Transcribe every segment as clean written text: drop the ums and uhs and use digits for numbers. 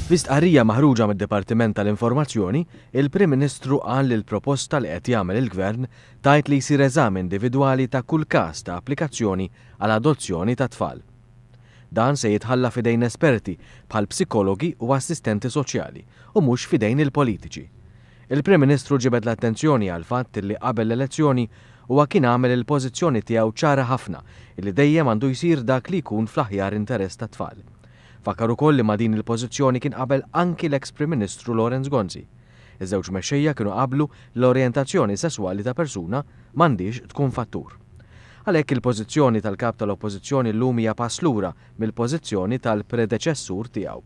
Fi stqarrija maħruġa mid-Dipartiment tal-Informazzjoni, il-Prim Ministru qal li l-proposta li qed jagħmel il-Gvern tgħid li jsir eżami individwali ta' kull każ ta' applikazzjoni għal adozzjoni ta' tfal. Dan se jitħalla f'idejn esperti bħal psikologi u assistenti soċjali u mhux f'idejn il-politiċi. Il-Prim Ministru ġibed l-attenzjoni għall-fatt li qabel l-elezzjoni huwa kien għamel il-pożizzjoni tiegħu ċara ħafna illi dejjem għandu jsir dak li jkun fl-aħjar interess tat-tfal. Fakkar ukoll li ma' din il-pożizzjoni kien qabel anki l-eks Prim Ministru Lawrence Gonzi. Iż-żewġ mexxejja kienu qablu li l-orjentazzjoni sesswali ta' persuna m'għandhiex tkun fattur. Għalhekk il-pożizzjoni tal-Kap tal-Oppożizzjoni llum hija pass lura mill-pożizzjoni tal-predeċessur tiegħu.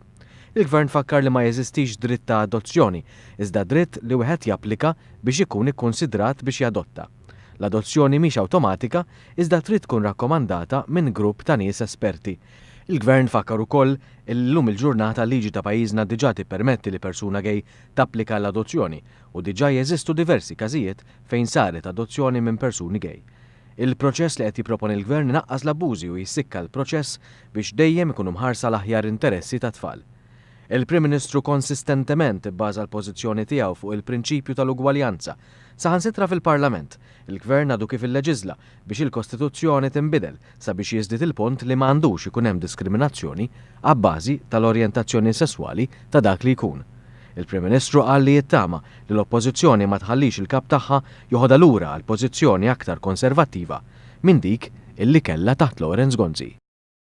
Il-Gvern fakkar li ma jeżistix dritt ta' adozzjoni, iżda dritt li wieħed japplika biex ikun ikkunsidrat biex jadotta. L-adozzjoni mhix awtomatika, iżda trid tkun rakkomandata minn grupp ta' nies esperti. Il-Gvern fakkar ukoll illi llum il-ġurnata l-liġi ta' pajjiżna diġà tippermetti li persuna gay tapplika għall-adozzjoni u diġà jeżistu diversi każijiet fejn saret adozzjoni minn persuni gay. Il-proċess li qed jipproponi l-Gvern inaqqas l-abbużi u jissikka l-proċess biex dejjem ikunu mħarsa l-aħjar interessi tat-tfal. Il-Prim Ministru konsistentement ibbaża l-pożizzjoni tiegħu fuq il-prinċipju tal-ugwaljanza. Saħansitra fil-Parlament, il-Gvern għadu kif illeġiżla biex il-Kostituzzjoni tinbidel sabiex jiżdied il-punt li ma għandux ikun hemm diskriminazzjoni abbażi tal-orjentazzjoni sesswali ta' dak li jkun. Il-Prim Ministru qal li jittama li l-Oppożizzjoni ma tħallix il-Kap tagħha joħodha lura għal pożizzjoni aktar konservattiva minn dik illi kellha taħt Lawrence Gonzi.